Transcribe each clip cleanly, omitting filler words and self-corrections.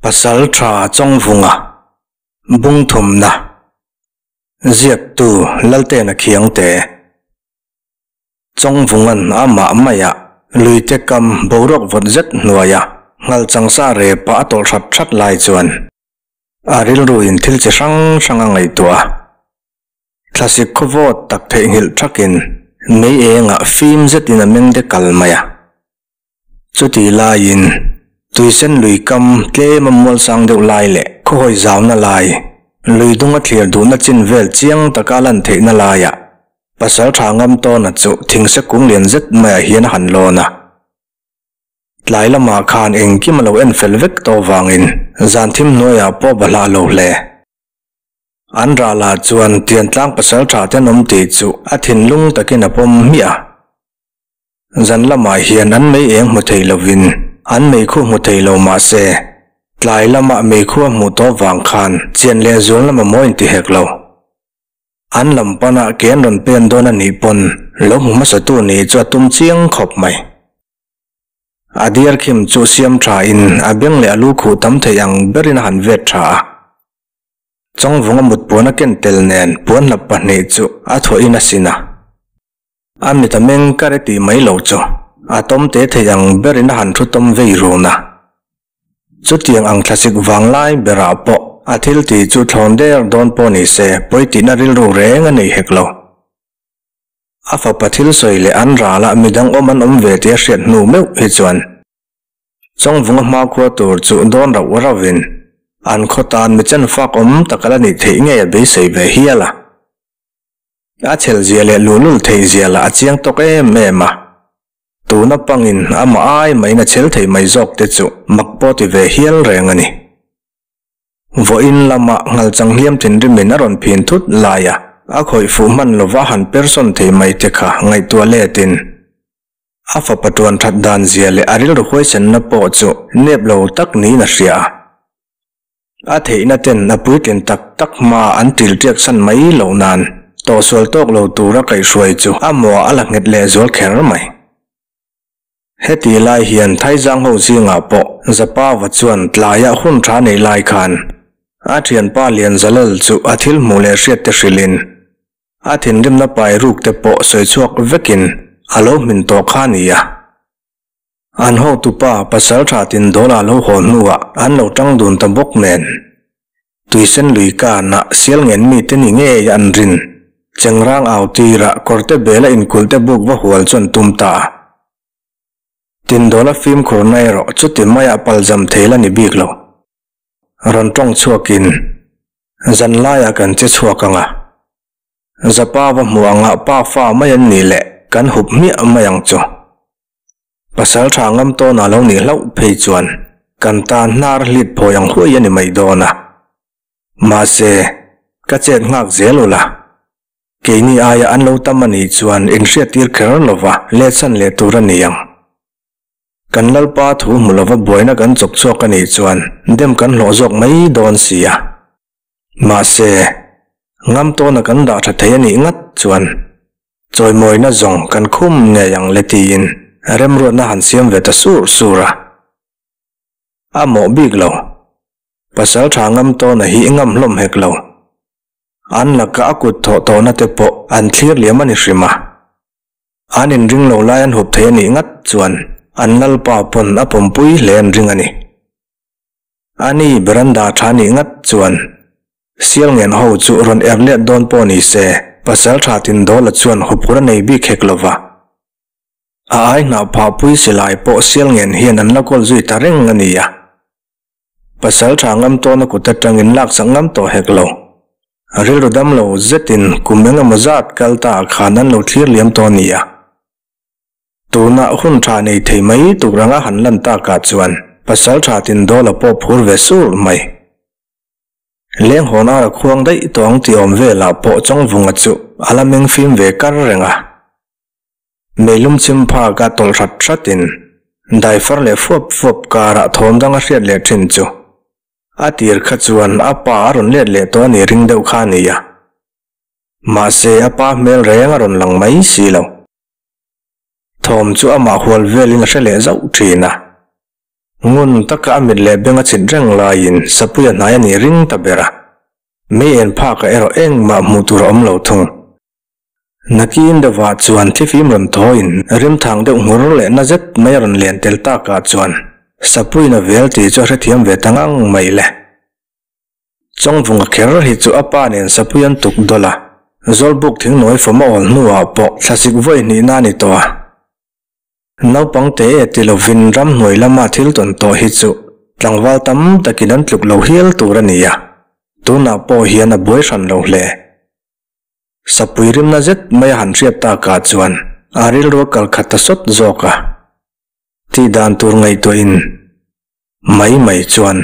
Pasalṭha Chawngvunga Bungthumna Ziaktu Laltena Khiangte Chawngvunga'n amah maia luite kam boruak vawt zet hnuaia nghal changsa repa a tawlh hrat hrat lai chuan a rilruin thil chi hrang hrang a ngaihtuah a. Thlasik khaw vawt tak theihnghilh thakin mei engah fim zetin a meng de kal mai a. Chutih laiin tuisen lui kam tlem a mual sang deuh lai leh khawhawi zauna lai, lui dunga thlir duhna chin vel chiang taka a lan theihna laiah pasal tha ngam tawna chu thingse kung lian zet maiah hian a han lawn a. Tlai lamah khan engkim a lo en fel vek tawh vangin zan thim hnuaiah pawh va hlah lo hle. An rah lah chuan tiantlang pasal tha te an awm tih chu a thinlung takin a pawm hmiah a. Zan lamah hian an mei eng hmu thei lovin an meikhu hmu thei lo mah se, tlai lamah meikhu a hmuh tawh vang khan chian leh zual lam a mawi inti hek lo. An lam panah ke an rawn pen dawn a nih pawn lo hmu hmasatu nih chu a tum chiang khawp mai. A diar khim chu siam tha in a beng leh a lu khuh tam thei ang berin a han vet tha a. Chawngvunga mut puan a ken tel nen puan hlap pahnih chu a thawhin a sin a. A mit a meng kar e tih mai lo chu a tawm te thei ang berin a han thu tawm vei run a. Chutiang ang thlasik vang lai berah pawh a thil tih chu thlawn der dawn pawh ni se pawi tihna rilru reng a nei hek lo. A fapa thil sawi leh an ralah midang awm an awm ve tih a hriat hnu meuh hi chuan Chawngvunga hmakhua tur chu dawn rauh rauhin an khaw tan mi chen fak awm tak a la nih theih ngei a beisei ve hial a. A chhel zia leh luhlul theih zia lah a chiang tawk em em a. Tuna pangin amah ai mahin a chhel thei mai zawk te chu mak pawh ti ve hial reng a ni. Vawiin lama nghalchang hliam thinrimin a rawn phin thut lai a, a khawih fuh hman lova han persawn thei mai te kha ngaihtuah letin a fapa tuan that dan zia leh a rilru huaisenna pawh chu nep lo tak niin a hria a. A theihna ten a puitlin tak tak hma an til tiak san mai loh nan tawhsual tawk lo tura kaihhruai chu a muah a la nghet leh zual kher mai. Heti lai hian Thaizang ho zingah pawh Zapava chuan tlaiah hun tha nei lai khan a thianpa Lianzalal chu a thil hmuh leh hriat te hrilhin a thinrimna pai ruk te pawh sawi chhuak vekin a lo hmin tawh kha a ni a. An hotupa pasal tha tin dawla lo haw hnuah an lo tang dun ta bawk nen. Tuisen lui kanah sial ngen mite ni ngei an rin. Chengrang au tirah kawrte bela inkulh te buk va hual chu an tum ta a. Tindawla fimkhurna erawh chuti maiah palzam thei la ni bik lo. Rawn tawng chhuakin zanlaiah kan che chhuak ang a. Zapa va hmu angah pa fa mai an nih leh kan hup hmiah mai ang chu. Pasal tha ngam tawn a lo nih hlauh phei chuan kan tan hnar hlit phawi ang huai a ni mai dawn a. Mahse, ka chet nghak zel ula. Keini aia an lo tam a nih chuan inhriattir kher lova letsan leh tur a ni ang. Kan Lalpa thu hmu lova buaina kan chawp chhuak a nih chuan dem kan hlawh zawk mai dawn si a. Mahse, ngam tawna kan dah tha thei a nih ngat chuan Chawimawina zawng kan khum ngei ang le tiin remruatna han siam ve ta sur sur a. A mawh bik lo. Pasal tha ngam tawna hi ngam hlawm hek lo. An laka a kut thawh tawhna te pawh an thlir liam a ni hrim a. An inring lo lai an hup thei a nih ngat chuan an lalpa pawn a pawmpui hle an ring a ni. Ani beranda tha nih ngat chuan Sialngen ho chu rawn er let dawn pawh ni se, pasal tha Tindawla chuan huphur a nei bik hek lo va. A ai hnah phah pui silai pawh Sialngen hian an la kawl zui ta reng a ni a. Pasal tha ngam tawna kut atangin laksak ngam tawh hek lo. Rilru dam lo zetin kum eng emaw zat kal ta ah khan an lo thlir liam tawh a ni a. Tunah hun tha nei thei mai tuk ranga han lan takah chuan pasal tha Tindawla pawh phur ve sur mai. Leng hawn ara khuang daih tawh ang tih awm velah pawh Chawngvunga chu a la meng fim ve kar reng a. Meilum chim phak a tawlh hrat hratin daifar leh fuap fuap karah thawm dang a hriat leh thin chu a tir kha chuan a pa a rawn let leh tawh a ni ring deuh kha a ni a. Mahse a pa hmel reng a rawn lang mai si lo. Thawm chu amah hual velin a hre leh zauh thin a. Ngun taka a mit leh beng a chhit reng laiin Sapui a hnai a nih ring ta ber a. Mei en phakah erawh engmah hmuh tur a awm lo thung. Nakin deuhah chuan thifim rawn thawiin rimthang deuh nghur leh na zet mai a rawn len tel takah chuan Sapuiin a vel tih chu a hrethiam ve ta ngang mai le. Chawngvunga kher hi chu a pa nen Sapui an tuk dawlh a, Zawlbuk thingnawi fawm a awl hnuah pawh thlasik vawi hnihna a ni tawh a. Naupang te e ti lovin ramhnuai lama thil tawn tawh hi chu tlangval tam takin an tluk lo hial tur a ni a, tunah pawh hian a buai hran lo hle. Sapui rimna zet mai a han hriat takah chuan a rilru a kal khat ta sawt zawk a, tih dan tur ngaihtuahin Mai mai chuan,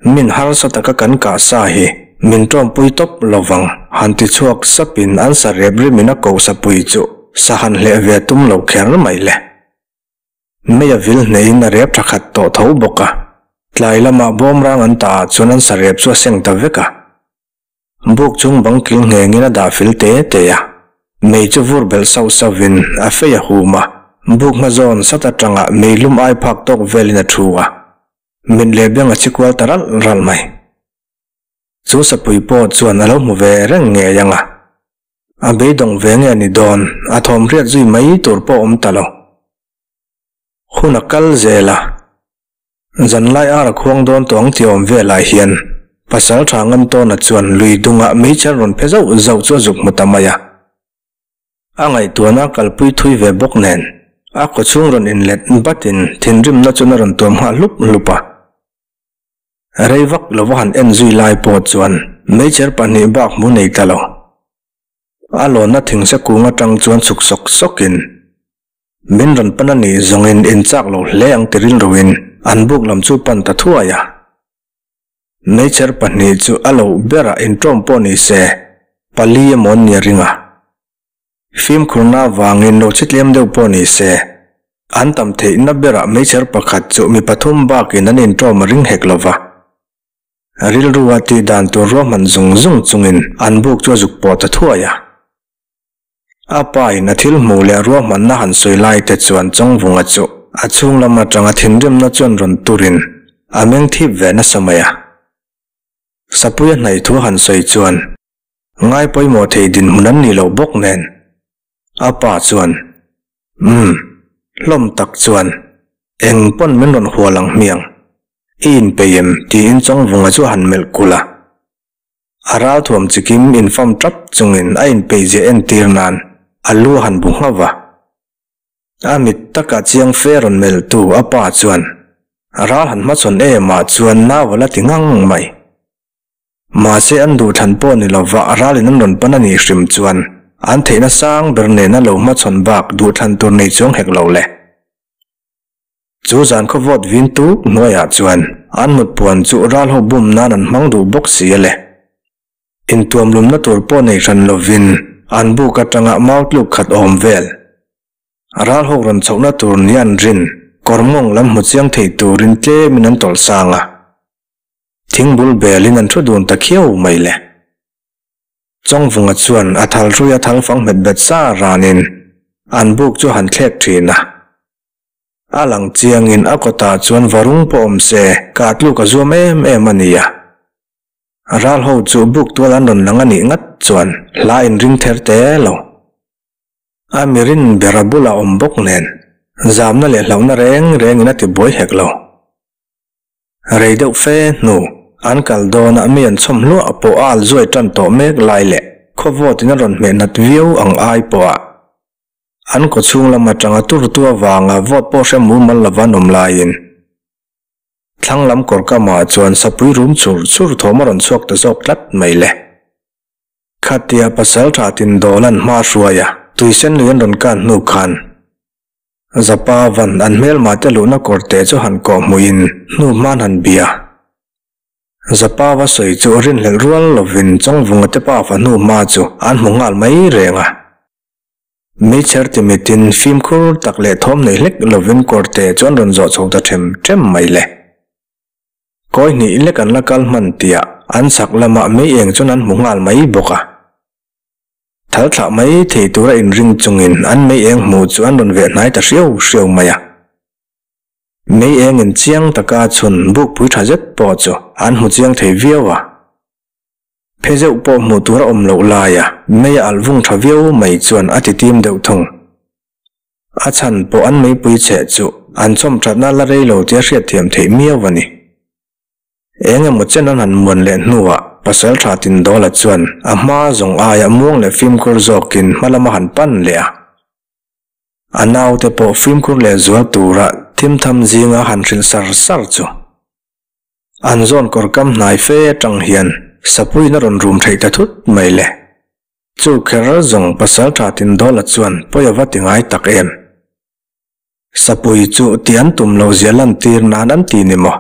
Min harsa taka kan kah sa hi min tawmpui tawp lo vang, han ti chhuak sapin an sa rep rimin a koh sapui chu sa han hleh ve tum lo kher mai le. Mei a vil hneihin a rep tha khat tawh tho bawk a, tlai lamah bawmrang an tah ah chuan an sa rep chu a seng ta vek a. Buk chung bang kil nghengin a dah fil te te a, mei chu vur belh sauh sauhin a fei a hum a, buk hma zawn sat atanga mei lum ai phak tawk velin a thu a, mit leh beng a chi kual ta ralh ralh mai. Chu sapui pawh chuan a lo hmu ve reng ngei ang a, a beidawng ve nge ni dawn, a thawm hriat zui mai tur pawh awm ta lo. Hun a kal zel a. Zanlai ar a khuang dawn tawh ang tih awm velah hian pasal tha ngam tawna chuan lui dungah meichher rawn phe zauh zauh chu a zuk hmu ta mai a. A ngaihtuahna a kalpui thui ve bawk nen a kawchhung rawn inlet batin thinrimna chuan a rawn tuam nghah hlup hlup a. Rei vak lova han en zui lai pawh chuan meichher pahnih bak hmu nei ta lo. A lawnna thingse kung atang chuan chhuk sawk sawkin Min rawn pan a nih zawngin in chak lo hle ang ti rilruin an buk lam chu pan ta thuai a. Meichher pahnih chu a loh berah inṭawm pawh ni se, pali emaw an ni a ring a. Fimkhurna avangin lo chi tlem deuh pawh ni se, an tam theihna berah meichher pakhat chu mi pathum bakin an inṭawm a ring hek lo va. Rilrua tih dan tur ruahman zung zung chungin an buk chu a zuk pawh ta thuai a. A pa in a thil hmuh leh ruahmanna han sawi lai te chuan Chawngvunga chu a chhung lam atanga thinrimna chuan rawn turin a meng thip ve nasa mai a. Sapuia hnaih thu han sawi chuan ngai pawimawh thei dinhmun an nih loh bawk nen a pa chuan Umm, hlawm tak chuan eng pawn min rawn hual ang hmiang, i inpeih em? tiin Chawngvunga chu a han melh kulh a. A ralthuam chikim infam tap chungin a inpeihzia entir nan a lu a han bu nghauh a. A mit takah chiang fe rawn melhtu a pa chuan ral han hmachhawn em ah chuan nau a la ti ngang mai. Mahse an duhthlan pawh ni lova ralin an rawn pan a nih hrim chuan an theihna sang ber nena lo hmachhawn bak duhthlan tur nei chuang hek lo le. Chu zan khaw vawt vin tuk hnuaiah chuan an mut puan chu ral ho bum nan an hmang duh bawk si a le. Intuam lumna tur pawh nei hran lovin an buk atanga mau tluk khat awm vel. Ral ho rawn chhohna tur ni an rin kawr mawng lam hmu chiang thei turin tlemin an tawlh sang a. Thingbul belin an thu dun ta khiau mai le. Chawngvunga chuan a thal hrui a thal fang hmet bet sa ranin an buk chu a han thlek thin a. A lang chiangin a kawtah chuan varung pawh awm se kah tluk a zuam em em a nia. Ral ho chu buk tual an rawn lang a nih ngat chuan hla inring ther te lo. A mirin ber a bulah awm bawk nen zamna leh hlauhna reng rengin a ti buai hek lo. Rei deuh fe hnu an kal dawnah mi an chhawm hluah pawh a al zuai tan tawh mek lai leh khawvawtin a rawn hmeh nat viau ang ai pawhah An kawchhung lam atanga turtu avanga vote pawh hre mumal lova an awm laiin thlang lam kawr kamah chuan sapui rum chur chur thawm a rawn chhuak ta zawk tlat mai le. Khatia pasal tha tin dawl an hma hruai a, tuisen lui an rawn kan hnu khan Zapa van an hmelmah te luhna kawr te chu han kawh hmuhin hnu hman han bia. Zapa va sawi chu rinhlelh rual lovin Chawngvunga te pa fa hnu hma chu an hmu nghal mai reng a. Meichher ti mitin fimkhur tak leh thawm nei hlek lovin kawrte chu an rawn zawh chho ta ṭhem ṭhem mai le. Kawi hnih lek an la kal hman tiah an chhak lamah mei eng chuan an hmu nghal mai bawk a. Thal thlah mai thei tura inring chungin an mei eng hmuh chu an rawn veh hnai ta hriau hriau mai a. Mei engin chiang taka a chhun bukpui tha zet pawh chu an hmu chiang thei viau a. Phe zeuh pawh hmuh tur a awm loh laia mei a alh vung tha viau mai chuan a ti tim deuh thung. A chhan pawh an meipui cheh chu an chawm thatna la rei lo tia hriatthiam theih miau a ni. Eng emaw chen an han muan leh hnuah pasal tha Tindawla chuan a hma zawng aia muang leh fimkhur zawkin hma lama han pan leh a. A naute pawh fimkhur leh zual tura thimtham zinga han hrilh sar sar chu. An zawn kawr kam hnai fe atang hian sapuiin a rawn rum theih ta thut mai le. Chu kher zawng pasal tha Tindawla chuan pawi a va ti ngai tak em. Sapui chu tih an tum loh zia lantir nan an ti ni maw?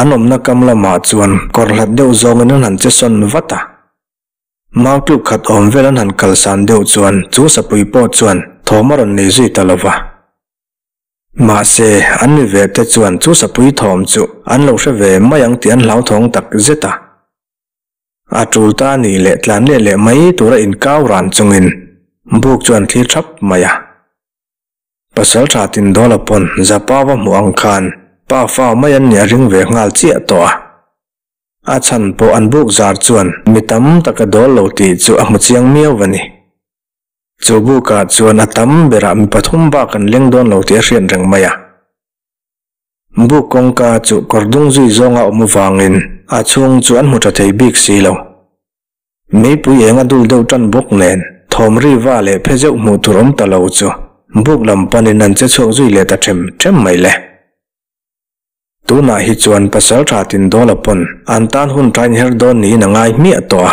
An awmna kam lamah chuan kawr hlat deuh zawngin an han che sawn vat a. Mau tluk khat awm vel an han kalsan deuh chuan chu sapui pawh chuan thawm a rawn nei zui ta lo va. Mahse, an mi ve te chuan chu sapui thawm chu an lo hre ve mai ang tih an hlauthawng tak zet a. A tul ta nih leh tlan leh leh mai tura inkau ran chungin buk chu an thlir thap mai a. Pasal tha Tindawla pawn Zapa va hmuh ang khan pa fa mai an nih a ring ve nghal chiah tawh a. A chhan pawh an buk zar chuan mi tam tak a dawl lo tih chu a hmu chiang miau a ni. Chu bukah chuan a tam berah mi pathum bak an leng dawn lo tih a hriat reng mai a. Buk kawngka chu kawr dung zui zawnga awm avangin a chhung chu an hmu tha thei bik si lo. Meipui eng a dul deuh tan bawk nen thawm ri va leh phe zeuh hmuh tur awm ta lo chu buk lam panin an che chhuak zui leh ta them them mai le. Tunah hi chuan pasal tha Tindawla pawn an tan hun tha inher dawn niin a ngai hmiah tawh a.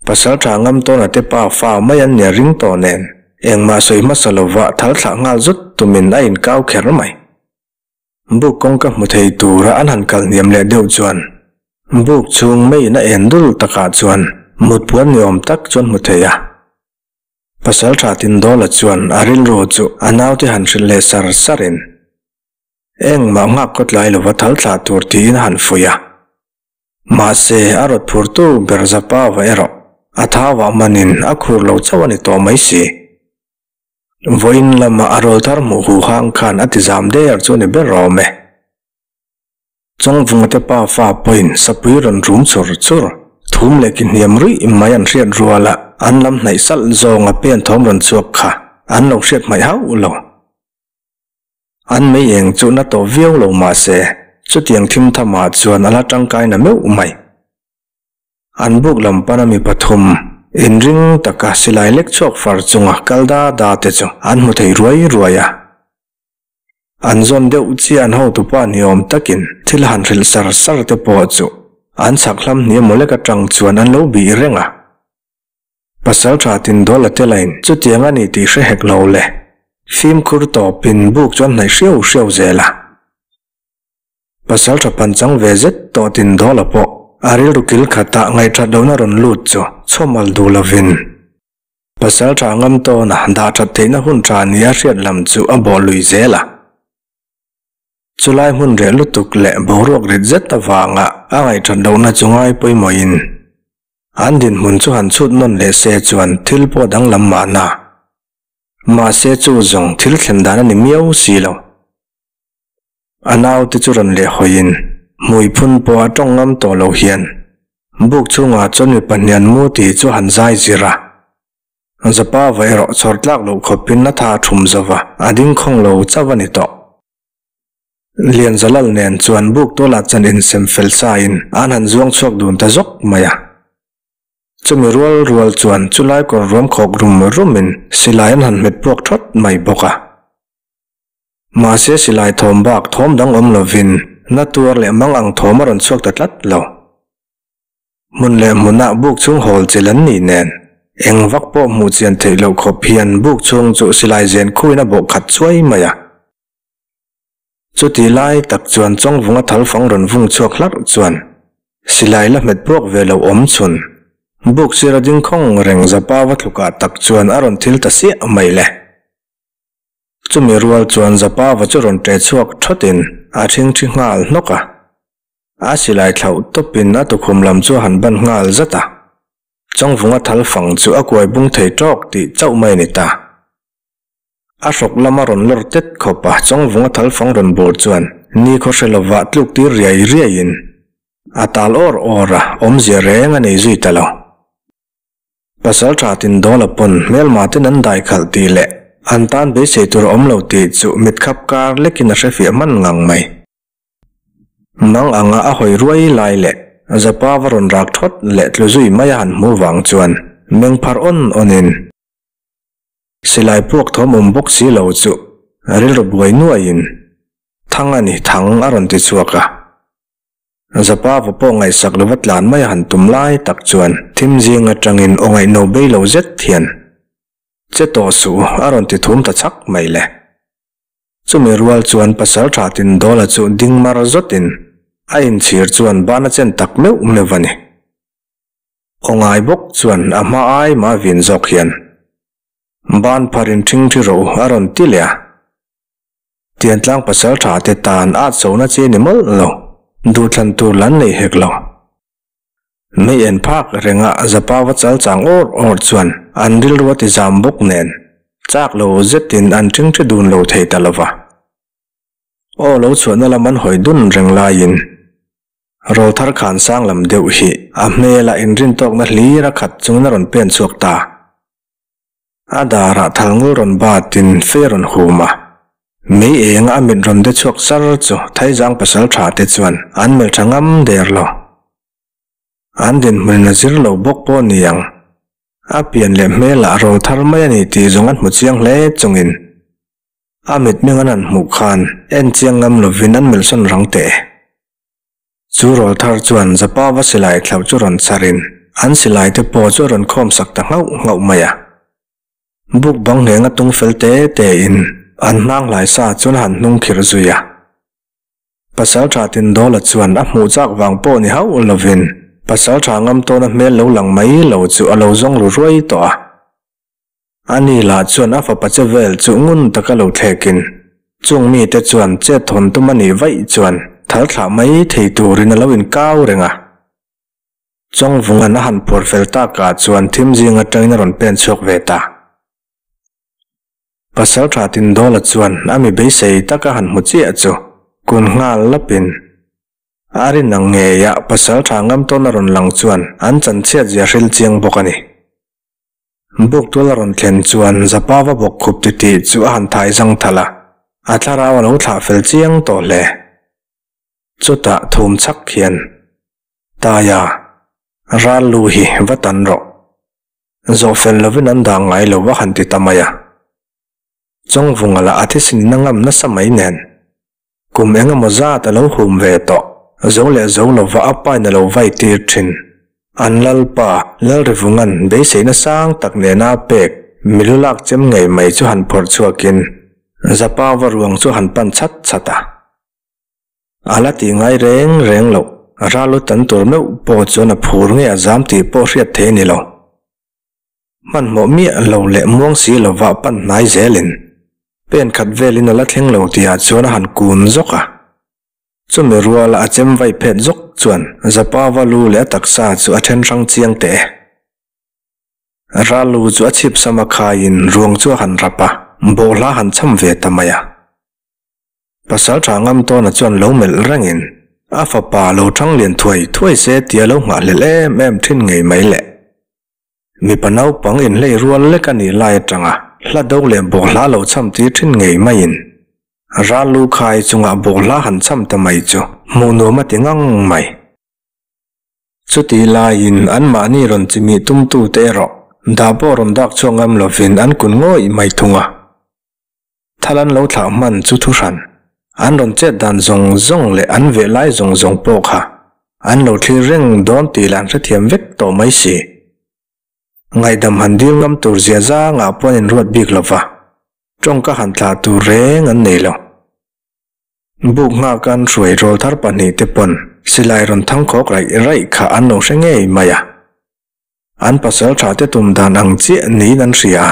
Pasal tha ngam tawna te pa fa mai an nia ring tawh nen engmah sawi hmasa lova thal thlah nghal zut tumin a inkau kher mai. Buk kawngka hmu thei tura an han kal hniam leh deuh chuan buk chhung meiin a en dul takah chuan mutpuan ni awm tak chuan hmu thei a. Pasal tha Tindawla chuan a rilru chu a naute han hrilh leh sar sarin engmah nghak khawtlai lova thal thlah tur tiin a han fuih a. Mahse a rawt phurtu ber Zapava erawh a thauah manin a khur lo chauh a ni tawh mai si. Vawiin lama a rawlthar hmuh huh hang khan a ti zam der chu a ni ber awm e. Chawngvunga te pa fa pawhin sapui rawn rum chur chur, thum leh ki hniam ruih mai an hriat ruala an lam hnaih salh zawnga pen thawm rawn chhuak kha an lo hriat hmaih hauh lo. An mei eng chu na tawh viau lo mah se chutiang thim thamah chuan a la tangkai na meuh mai. An buk lam pana mi pathum inring taka silai lek chhuak far chunga kal da da te chu an hmu thei ruai ruai a. An zawn deuh chiah an hotupa ni awm takin thil han hrilh sar sar te pawh chu an chhak hlam hniam mawlek atang chuan an lo bih reng a. Pasaltha Tindawla te lain chutiang a ni tih hre hek lo le, fimkhur tawpin buk chu an hnaih hriau hriau zel a. Pasal tha panchang ve zet tawh Tindawla pawh a rilru kil khatah ngaihthat lohna rawn lut chu chhawmal duh lovin pasal tha ngam tawna dah that theihna hun tha nia hriat lam chu a bawh lui zel a. Chulai hmun reh lutuk leh boruak rit zet avanga a ngaihthat lohna chu ngai pawimawhin an dinhmun chu han chhut nawn leh se chuan thil pawh danglam mahna. Mahse chu zawng thil thlen dan a ni miau si lo. A naute chu rawn leh hawiin hmui phun pawh a tawng ngam tawh lo hian buk chhungah chuan mi pahnih an mu tih chu a han zai zir a. Zapava erawh chhawr tlak loh khawpin a tha a thum zo va, a ding khawng lo chauh a ni tawh. Lianzalal nen chuan buk tualah chan insem fel sain an han zuang chhuak dun ta zawk mai a. Chumi rual rual chuan chulai kawr ruam khawk rum rumin silai an han hmet puak thawt mai bawk a. Mahse silai thawm bak thawm dang awm lovin na tuar leh mang ang thawm a rawn chhuak ta tlat lo. Hmun leh hmunah buk chhung hawl chil an nih nen eng vak pawh hmuh chian theih loh khawp hian buk chhung chu silai zen khuin a bawh khat chuai mai a. Chutih lai tak chuan Chawngvunga thalfang rawn vung chhuak hlarh chuan silai la hmet puak ve lo awm chhun buk sira ding khawng reng Zapa va thlukah tak chuan a rawn thil ta siah mai le. Chumi rual chuan Zapava chu rawn ṭe chhuak ṭhawtin a ṭhingṭhi nghal hnawk a. A silai thlauh tawpin a tukhum lam chu a han ban nghal zat a. Chawngvunga thal fang chu a kuai bung thei ṭawk tih chauh mai a ni ta. A hrawk lama rawn lawr tet khawp a, Chawngvunga thalfang rawn bur chuan nikhaw hre lova tluk tir riai riaiin a tal awr awr a, awmzia reng a nei zui ta lo. Pasalṭha Tindawla pawn hmelma ten an dai khalh tih leh an tan beisei tur a awm lo tih chu mitkhap kar lekin a hrefiah hman ngang mai. Mang anga a hawi ruai lai leh Zapa va rawn rak thawt leh tlu zui mai a han hmu vang chuan meng phar awn awnin silai puak thawm awm bawk si lo chu rilru buai nuaiin Thang a ni thang a rawn ti chhuak a. Zapa va pawh ngaihsak lova tlan mai a han tum lai tak chuan thim zing atangin aw ngaihno bei lo zet hian Che tawh suh a rawn ti thum ta chhak mai le. Chumi rual chuan Pasalṭha Tindawla chu ding mar zawtin a inchhir chuan ban a chen tak meuh meuh a ni. Aw ngai bawk chuan a hma ai mah vin zawk hian ban pharin ṭhingṭhi rawh u a rawn ti leh a. Tiantlang Pasalṭha te tan at sona chi a ni mawlh lo, duhthlan tur lan nei hek lo. Mei en phak renga Zapa va chal chang awr awr chuan an rilru a ti zam bawk nen chak lo zetin an ṭhingṭhi dun lo thei ta lova. Aw lo chhuahna lam an hawi dun reng laiin rawlthar khan sang lam deuh hi a hmela inrintawkna hlir a khat chungin a rawn pen chhuak ta. A darah thalngul rawn batin fei a rawn hum a, mei enga a mit rawn de chhuak sar chu Thaizang pasal tha te chuan an melh tha ngam der lo. An dinhmunin a zir lo bawk pawh ni ang. A pian leh hmelah rawl thar mai a ni tih zawng an hmu chiang hle chungin a mitmeng an han hmuh khan en chiang ngam lovin an melhsawn rang teh. Chu rawl thar chuan Zapava silai thlauh chu rawn chharin an silai te pawh chu a rawn khawm sak ta nghauh nghauh mai a. Buk bang hneng a tung fel te te in an hnang hlai sa chuan a han hnung khir zui a. Pasalṭha Tindawla chuan a hmuh chak vang pawh ni hauh lovin Pasalṭha Ngamtawna hmel lo lang mai lo chu a lo zawng ru ruai tawh a. Ani lah chuan a fapa che vel chu ngun taka lo thlekin chung mite chuan chet thawn tum a nih vaih chuan thal thlah mai thei turin a lo inkau reng a. Chawngvunga'n a han phuar fel takah chuan thim zing atangin a rawn pen chhuak ve ta. Pasalṭha Tindawla chuan a mi beisei taka han hmu chiah chu kun nghal lapin a rin ang ngeia Pasalṭha Ngamtawn a rawn lang chuan an chanchhiat zia hril chiang bawk a ni. Buk tual a rawn thlen chuan Zapava bawk khup titih chu a han thai zang thalh a, a thlarau a lo thlah fel chiang tawh hle. Chutah thum chhak hian, Taia, ral lu hi va tan rawh. Zawh fel lovin an dah ngai lo a han ti ta mai a. Chawngvunga lah a thisen in a ngam nasa mai nen. Kum eng emaw zat a lo hum ve tawh, zo leh zo lova a pain a lo vai tir thin. An Lalpa, Lalrivunga'n beiseina sang tak nena a pek milu lak chem ngei mai chu han phawrh chhuakin Zapa va ruang chu han pan chat chat a. A la tih ngai reng reng loh, ral u tan tur meuh pawh chuan a phur nge a zam tih pawh hriat thei a ni lo. Hmanhmawh miah lo leh muang si lova pan hnai zelin pen khat velin a la thleng lo tihah chuan a han kun zawk a. Chumi ruala a chem vai phet zawk chuan Zapava lu leh a taksa chu a then hrang chiang teh e. Ral lu chu a chhip sam a khaiin ruang chu a han rap a, bawhhla han cham ve ta mai a. Pasalṭha Ngamtawna chuan lo melh rengin a fapa lo ṭhang lian thuai thuai se tia lo nghahhlelh em em ṭhin ngei mai le. Mipa naupang inhlei rual lek a nih lai aṭanga hla do leh bawhhla lo chham tir ṭhin ngei maiin ral lu khai chungah bawhhla han chham ta mai chu hmuh nuam a ti ngang mai. Chutih laiin anmahni rawn chimih tumtute erawh dah pawh rawn dak chhuak ngam lovin an kun ngawih mai thung a. Thal an lo thlah hman chu thu hran. An rawn chet dan zawng zawng leh an veh lai zawng zawng pawh kha an lo thlir reng dawn tih lah an hrethiam vek tawh mai si. Ngaihdam han dil ngam tur zia zangah pawh an inruat bik lo va, tawngka han thlah tur reng an nei lo. Buk nghak an hruai rawl thar pahnihte pawn silai rawn thangkhawk raih raih kha an lo hre ngei mai a. An pasal tha te tum dan ang chiah niin an hria a.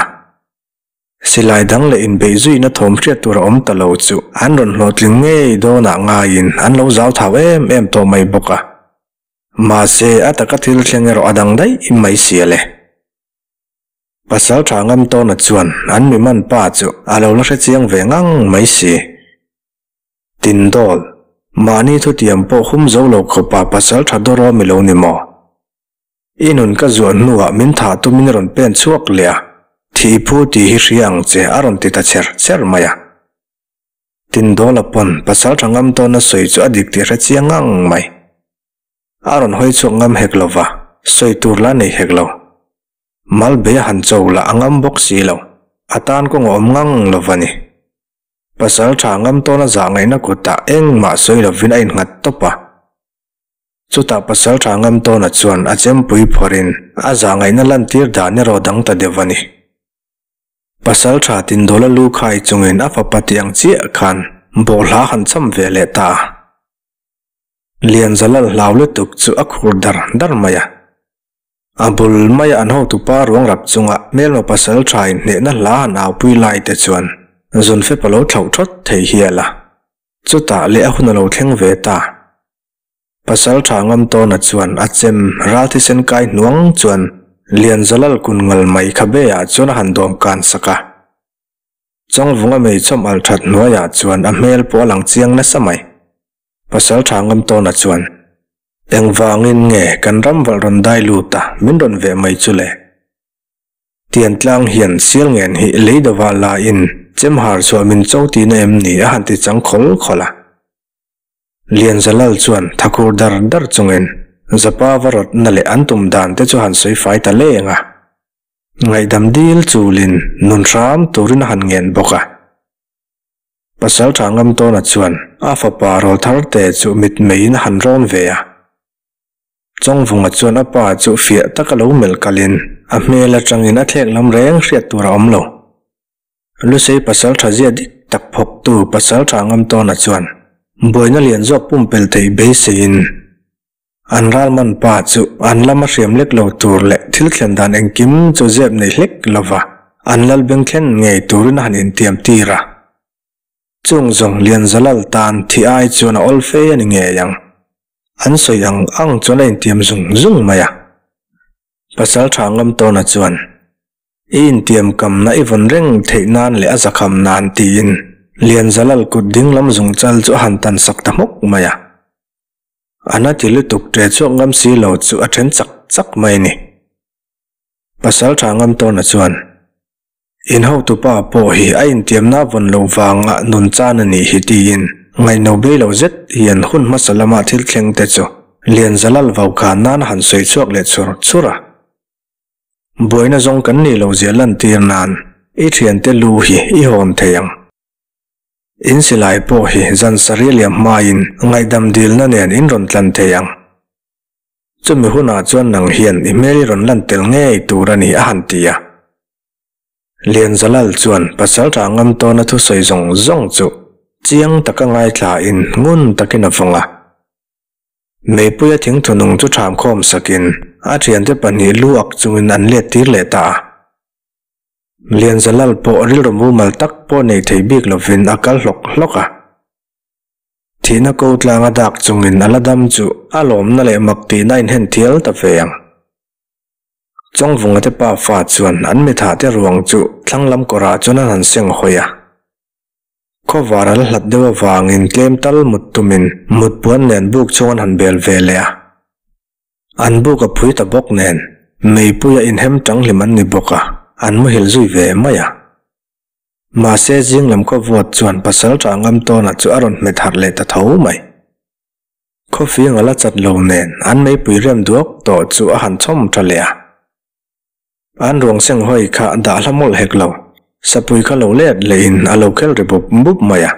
Silai dang leh inbeih zuina thawm hriat tur a awm ta lo chu an rawn hlawhtling ngei dawnah ngaiin an lo zau thau em em tawh mai bawk a. Mahse, a taka thil thleng erawh a dang daih mai si a le. Pasalṭha Ngamtawna chuan an mi man pa chu a lo la hrechiang ve ngang mai si. Tindawl, mahni thutiam pawh hum zo lo khawpa pasalṭha dawrawm i lo ni maw? I nun ka zuah hnuah min thah tumin rawn pen chhuak leh a, thih phu tih hi hria ang che a rawn ti ta cher cher mai a. Tindawla pawn pasalṭha Ngamtawna sawi chu a dik tih hrechiang ngang mai. A rawn hawi chhuak ngam hek lo va, sawi tur la nei hek lo. Mal bei a han cho lah a ngam bawk si lo, a tan kawng a awm ngang lo va ni. Pasal tha ngam tawna zah ngaihna kutah engmah sawi lovin a innghat tawp a. Chutah pasal tha ngam tawna chuan a chempui phawrhin a zah ngaihna lantir dan erawh dang ta deuh a ni. Pasal tha Tindawla lu khai chungin a fapa tih ang chiah khan bawhhla han cham ve leh ta a. Lianzalal hlau lutuk chu a khur dar dar mai a. A bul maia an hotupa ruang rap chunga hmelma pasal tha inhnehna hla han aupui lai te chuan Zunfep a lo thlauh thawt thei hial a. Chutah leh a hun a lo thleng ve ta. Pasal tha Ngamtawna chuan a chem ral thisen kai hnuang chuan Lianzalal kun ngal mai khabe ah chuan a han dawm kan sak a. Chawngvunga meichawm al that hnuaiah chuan a hmel pawh a lang chiang nasa mai. Pasal tha Ngamtawna chuan, Engvangin nge kan ram valh rawn dai lut a, min rawn veh mai chu le? Tiantlang hian sial ngen hi lei dawah la in chem har chhuah min cho tihna em ni a han ti chang khawl khawl a. Lianzalal chuan thakur dar dar chungin Zapa va rawtna leh an tum dan te chu han sawi fai ta leng a. Ngaihdam dil chulin nun hram turin a han ngen bawk a. Pasalṭha Ngamtawna chuan a fapa Rawltharte chu mitmeiin a han rawn ve a. Chawngvunga chuan a pa chu fiah taka lo melh kalin a hmel aṭangin a thlek lam reng hriat tur a awm lo. Lusei pasalṭha zia dik tak phawktu Pasalṭha Ngamtawna chuan buaina lian zawk pumpelh theih beiseiin an ralman pa chu an lama hriam lek lo tur leh thil thlen dan engkim chu zep nei hlek lova an lal beng thlen ngei turin a han intiam tir a. Chung zawng Lianzalal tan thi ai chuan a awl fe a ni ngei ang. An sawi ang ang chuan a intiam zung zung mai a. Pasal tha Ngamtawna chuan I intiam kamna i vawn reng theih nan leh a zakham nan tiin Lianzalal kut ding lam zung chal chu a han tan sak ta hmawk mai a. A na ti lutuk ṭe chhuak ngam si lo chu a ṭhen chak chak mai a ni. Pasal ṭha ngam tawna chuan, In hotupa pawh hi a intiamna vawn lo vanga nun chan a nih hi tiin ngaihno bei lo zet hian hun hmasa lama thil thleng te chu Lianzalal vaukhah nan a han sawi chhuak leh chur chur a. Buaina zawng kan nih lo zia lantir nan i thiante lu hi i hawn thei ang. In silai pawh hi zan sarih liam hmain ngaihdam dilna nen in rawn tlan thei ang. Chumi hunah chuan nang hian i hmel i rawn lan tel ngei tur a ni a han ti a. Lianzalal chuan Pasalṭha Ngamtawna thusawi zawng zawng chu chiang taka ngaithlain ngun takin a vawng a. Meipuia thingthunung chu ṭham khawm sakin a ṭhiante pahnih lu ak chungin an let tir leh ta a. Lianzalal pawh rilru mumal tak pawh nei thei bik lovin a kal hlawk hlawk a. Thihna ko tlanga dak chungin a la dam chu a lawmna leh mak tihna a inhen thial ta ve ang. Chawngvunga te pa fa chuan an mithahte ruang chu thlang lam kawrah chuan an han seng hawi a. Khawvar an hlat deuh avangin tlem tal mut tumin mut puan nen buk chhung an han bel ve leh a. An buk a phui ta bawk nen meipuia inhem tang hlim an ni bawk a, an muhil zui ve mai a. Mahse zing lam khawvuat chuan pasal tah ngam tawnah chu a rawn hmet harh leh ta tho mai. Khawfing a la chat lo nen an meipui rem duak tawh chu a han chhawm tha leh a. An ruang seng hawi kha dah hla mawlh hek lo, sapui kha lo let lehin a lo khel ri bup bup mai a.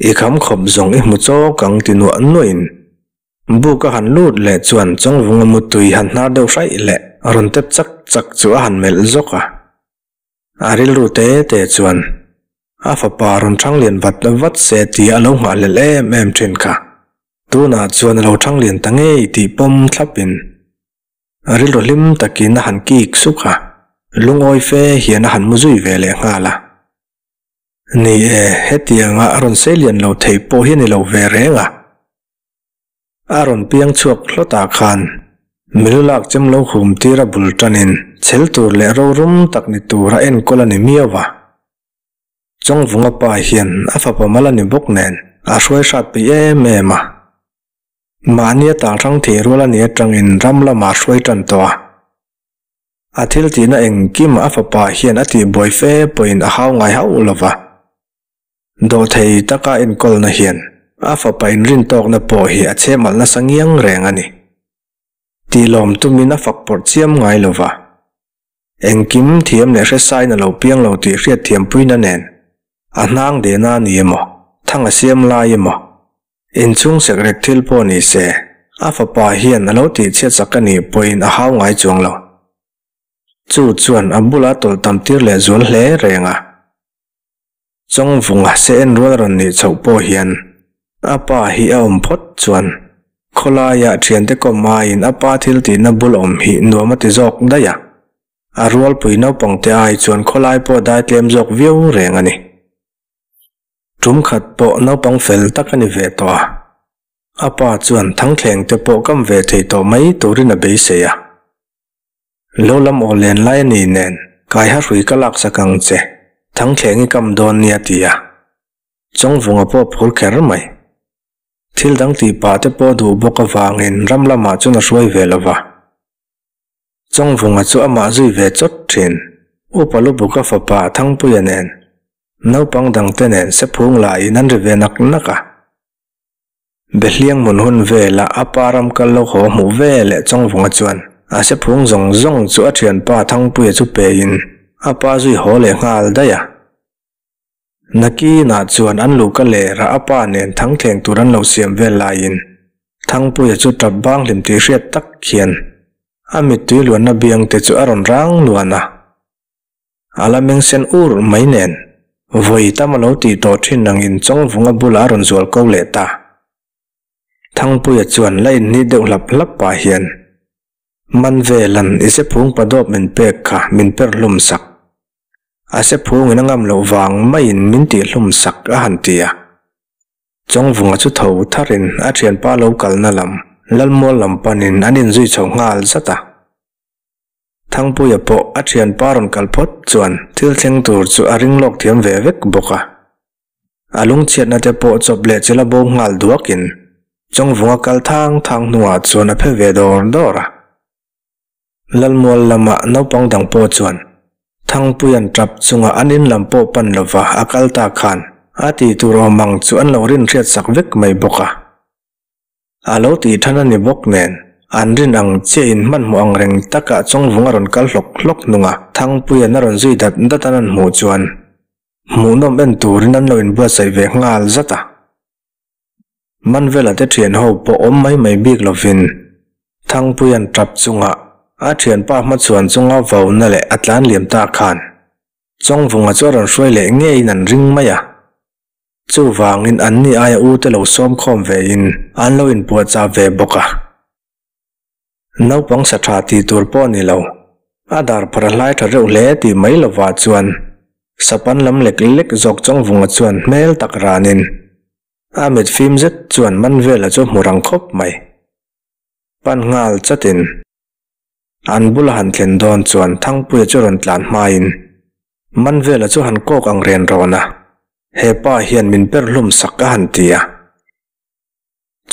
I kham khawp zawng i hmu chawk ang ti nuah nuahin buk a han lut leh chuan Chawngvunga mutui han hnar deuh hraih leh rawn tep chak chak chu a han melh zawk a. A rilru te te chuan a fapa rawn thang lian vat vat se tih a lo nghahhlelh em em thin kha. Tunah chuan a lo thang lian ta ngei tih pawm thlapin A rilru hlim takin a han kik suk a, lungawi fe hian a han mu zui ve leh nghal a. Ni e, hetianga a rawn sei lian lo thei pawh hi a ni lo ve reng a. A rawn piang chhuak hlawtah khan Milu lak chem lo hum tir a bul tanin chhel tur leh rorum tak ni tura enkawl a ni miau a. Chawngvunga pa hian a fapa mal a ni bawk nen a hruai hrat peih em em a. Mahni a tal hrang thei rual a nih atangin ram lamah a hruai tan tawh a. A thil tihna engkim a fapa hian a tihbuai fe pawhin a hau ngai hauh lo va. Dawhthei taka enkawlna hian a fapa inrintawkna pawh hi a chhemalh nasa ngiang reng a ni. Tihlawm tumin a fak pawrh chiam ngai lo va. Engkim thiam leh hresain a lo piang lo tih hriatthiampuina nen a hnang dehna a ni emaw, thang a siam lai emaw, inchhung sekrek thil pawh ni se, a fapa hian a lo tihchhiat sak a nih pawhin a hau ngai chuang lo. Chu chuan a bula tawlh tam tir leh zual hle reng a. Chawngvunga se en rual rawn nih chhoh pawh hian a pa hi a awm phawt chuan khawlaiah thiante kawm aiin a pa thil tihna bul awm hi nuam a ti zawk daih a, a rualpui naupangte ai chuan khawlai pawh dai tlem zawk viau reng a ni. Tum khat pawh naupang fel tak a ni ve tawh a, a pa chuan thangthleng te pawh kam ve thei tawh mai turin a beisei a. Lo lam aw len lai a ni nen, Kaiha hrui ka laksak ang che, Thangthleng i kam dawn nia ti a. Chawngvunga pawh phur kher mai. Thil dang tih pah te pawh duh bawk avangin ram lamah chuan a hruai ve lo va. Chawngvunga chu amah zui ve chawt thin. Upa Lubuka fapa Thangpuia nen, naupang dangte nen sephung laiin an ri ve nak nak a. Behliang mun hun vela a pa ram kal lo haw hmuh ve leh Chawngvunga chuan a sephung zawng zawng chu a thianpa Thangpuia chu pein a pa zui haw leh nghal daih a. Nakinah chuan an luhka lerah a pa nen thangthleng tur an lo siam vel laiin Thangpuia chu tap bang hlim tih hriat tak hian a mittui luanna biang te chu a rawn rang luan a. A la meng sen ur mai nen, vawi tam a lo tih tawh thin angin Chawngvunga bulah a rawn zual ko leh ta. Thangpuia chuan la inhnih deuh hlap hlap pah hian, Man velan i sephung padawp min pek kha min per hlum sak. A sephungin a ngam loh vang maiin min tih hlum sak a han ti a. Chawngvunga chu tho tharin a thianpa lo kalna lam Lalmual lam panin an inzui chho nghal zat a. Thangpuia pawh a thianpa rawn kal phawt chuan thil thleng tur chu a ring lawk thiam ve vek bawk a. A lungchhiatna te pawh chawp leh chila bo nghal duakin Chawngvunga kal thang thang hnuah chuan a phe ve dawr dawr a. Lalmual lama naupang dang pawh chuan Thangpuia'n tap chunga an in lam pawh pan lova a kal ta khan a tih tur awm ang chu an lo rinhriat sak vek mai bawk a. A lo tih than a ni bawk nen, an rin ang chiahin hmanhmawh ang reng takah Chawngvung a rawn kal hlawk hlawk hnunga Thangpuia'n a rawn zui dat dat an an hmuh chuan hmuhnawm en turin an lo inbuatsaih ve nghal zat a. Manvela te thian ho pawh awm mai mai bik lovin Thangpuia'n tap chunga a thianpa hmachhuan chunga vauna leh a tlan liam ta khan Chawngvunga chu a rawn hruai leh ngeiin an ring mai a. Chuvangin anni aia u te lo sawm khawm ve in an lo inpuahchah ve bawk a. Naupang sa tha tih tur pawh a ni lo. A dar phar a hlai tha reuh hle tih mai lovah chuan sapan lam lek lek zawk Chawngvunga chuan hmel tak ranin a mit fim zet chuan Manvela chu hmu rang khawp mai. Pan nghal chatin an bula han thlen dawn chuan Thangpuia chu rawn tlan hmain Manvela chu han kawk ang ren rawn a, he pa hian min per hlum sak a han ti a.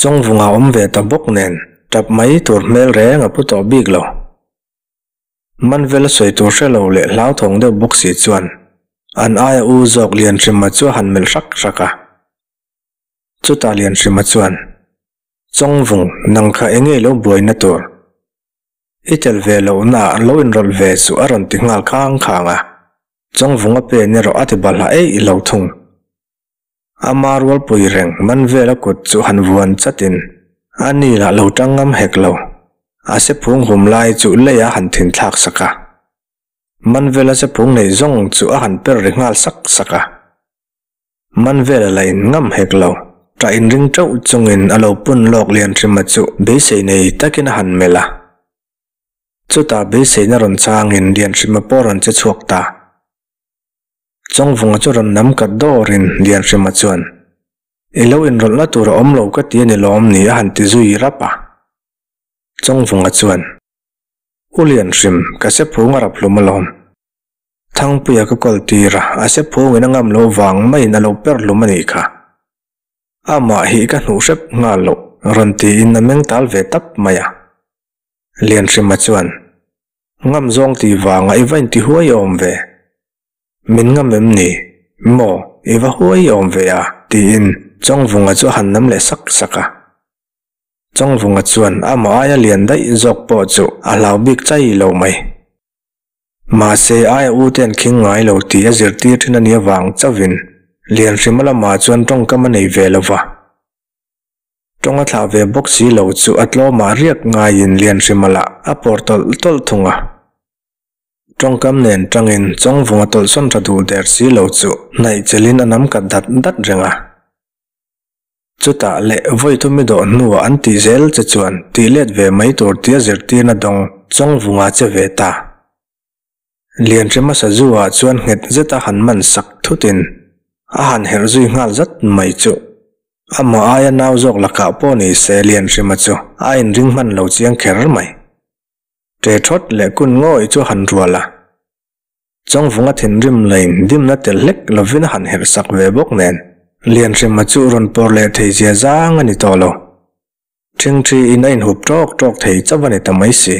Chawngvunga awm ve ta bawk nen tap mai tur hmel reng a pu tawh bik lo. Manvela sawi tur hre lo leh hlauthawng deuh bawk si chuan an aia u zawk Lianhrima chu a han melh hrak hrak a. Chutah Lianhrima chuan, Chawngvung, nang kha enge lo buaina tur? I tel ve lohna ah lo inrawlh ve suh a rawn ti nghal khang khang a, Chawngvunga pen erawh a ti balhla eih lo thung. Ama rualpui reng man vel a kut chu han vuan chatin a ni lah lo tang ngam hek lo, a sephung hum lai chu lei a han thin thlak sak a. Man vela sephung nei zawng chu a han per ri nghal sak sak a. Man vel a la in ngam hek lo. Ṭah inring ṭeuh chungin a lo pun lawk Lianhrima chu beisei nei takin a han melh a. Chutah beiseina rawn changin Lianhrima pawh rawn che chhuak ta. Chawngvunga chu rawn nam kat dawrin Lianhrima chuan, I lo inrawlhna tur a awm lo ka ti a ni lawm ni a han ti zui rap a. Chawngvunga chuan, U Lianhrim, ka se phung a rap hlum alawm. Thangpuia ka kawl tir a, a se phungin a ngam loh vang maiin a lo per hlum a nih kha. Amah hi ka hnuh hrep nghal loh, rawn tiin a meng tal ve tap mai a. Lianhrima chuan, Ngam zawng tih vanga i va inti huai awm ve. Min ngam em ni? Maw, i va huai awm ve a, tiin Chawngvunga chu a han nam leh sak sak a. Chawngvunga chuan amah aia lian daih zawk pawh chu a hlau bik chai lo mai. Mahse, aia u te an khing ngai lo tih a zirtir thin a nih avang chauhin Lianhrima lamah chuan tawngkam a nei ve lo va. Tawng a thlah ve bawk si lo chu a tlawmah riak ngaiin Lianhrima lah a pawr tawlh tawlh thung a. Tawngkam nen tangin Chawngvunga tawlhsawn tha duh der si lo chu hnaih chelin a nam kat dat dat reng a. Chutah leh vawi thumi dawh hnuah an tih zel che chuan tih let ve mai tur tia zirtirna dawng Chawngvunga che ve ta. Lianhrima sazu-ah chuan nghet zeta han man sak thutin a han herh zui nghal zat mai chu amah aia nau zawk lakah pawh ni se Lianhrima chu a inring hman lo chiang kher mai. Ṭe ṭhawt leh kun ngawih chu a han rual a. Chawngvunga thinrim lain dimna tel hlek lovin a han herh sak ve bawk nen, Lianhrima chu rawn pawr leh thei zia zang a ni tawh lo. Ṭhingṭhiin a inhup ṭawk ṭawk thei chauh a ni ta mai si.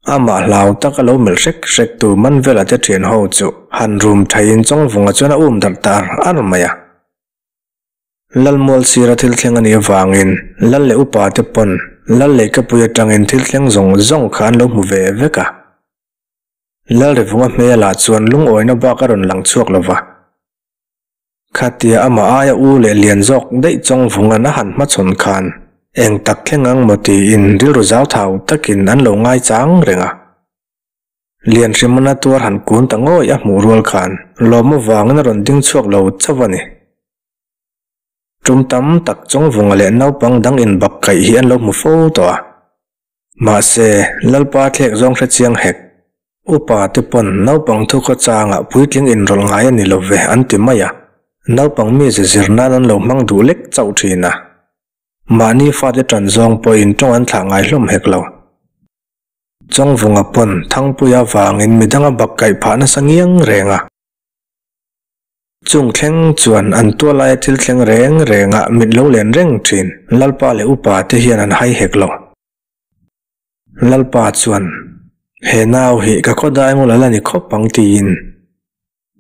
Amah hlau tak a lo melh hrek hrek tu Manvela te ṭhian ho chu han rum ṭhaiin Chawngvunga chuan a um darh ta ar ar mai a. Lalmual sira thil thleng a nih avangin Lal leh upa te pawn Lal lehkapui atangin thil thleng zawng zawng kha an lo hmu ve vek a. Lalrevunga hmelah chuan lungawina bak a rawn lang chhuak lo va. Khatia amah aia u leh lian zawk daih Chawngvunga'n a han hmachhawn khan eng tak thleng ang maw tiin rilru zau thau takin an lo ngaichang reng a. Lianhrimana tuar han kun ta ngawih a hmuh rual khan lawm avangin a rawn ding chhuak lo chauh a ni. Tum tam tak Chawngvunga leh naupang dang inbak kaih hi an lo hmu fo tawh a. Mahse, Lalpa thlek zawng hre chiang hek. Upa te pawn naupang thu khaw changah puitling inrawlh ngai a ni lo ve an ti mai a. Naupang mize zir nan an lo hmang duh lek chauh thin a. Mahni fate tan zawng pawhin tawng an thlah ngai hlawm hek lo. Chawngvunga pawn Thangpuia vangin midanga bak kaih phah nasa ngiang reng a. Chung thleng chuan an tua laia thil thleng reng rengah mit lo len reng thin Lalpa leh upa te hian an hai hek lo. Lalpa chuan, He nau hi ka khawdai ngul a la ni khawp ang tiin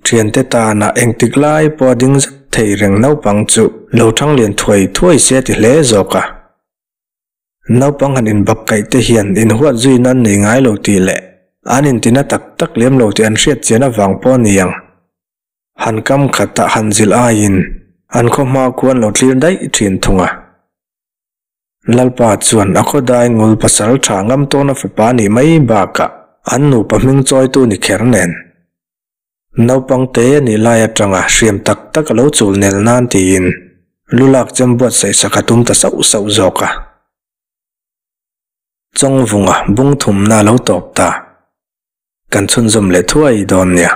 thiante tana engtik lai pawha ding zet thei reng naupang chu lo thang lian thuai thuai se a ti hle zawk a. Naupang han inbak kaih te hian inhuat zui nan nei ngai lo tih leh an intina tak tak lem lo tih an hriat chian avang pawh a ni ang. Han kam khatah han zilh aiin an khaw hma khuan lo thlir daih thin thung a. Lalpa chuan a khawdai ngul pasal tha ngam tawna fapa nih mai bakah an nupa hming chawitu ni kher nen. Naupang te a nih lai atanga hriam tak tak a lo chul nel nan tiin lu lak chem buatsaih sak a tum ta sauh sauh zawk a. Chawngvunga bung thumna a lo tawp ta. Kan chhunzawm leh thuai dawn nia.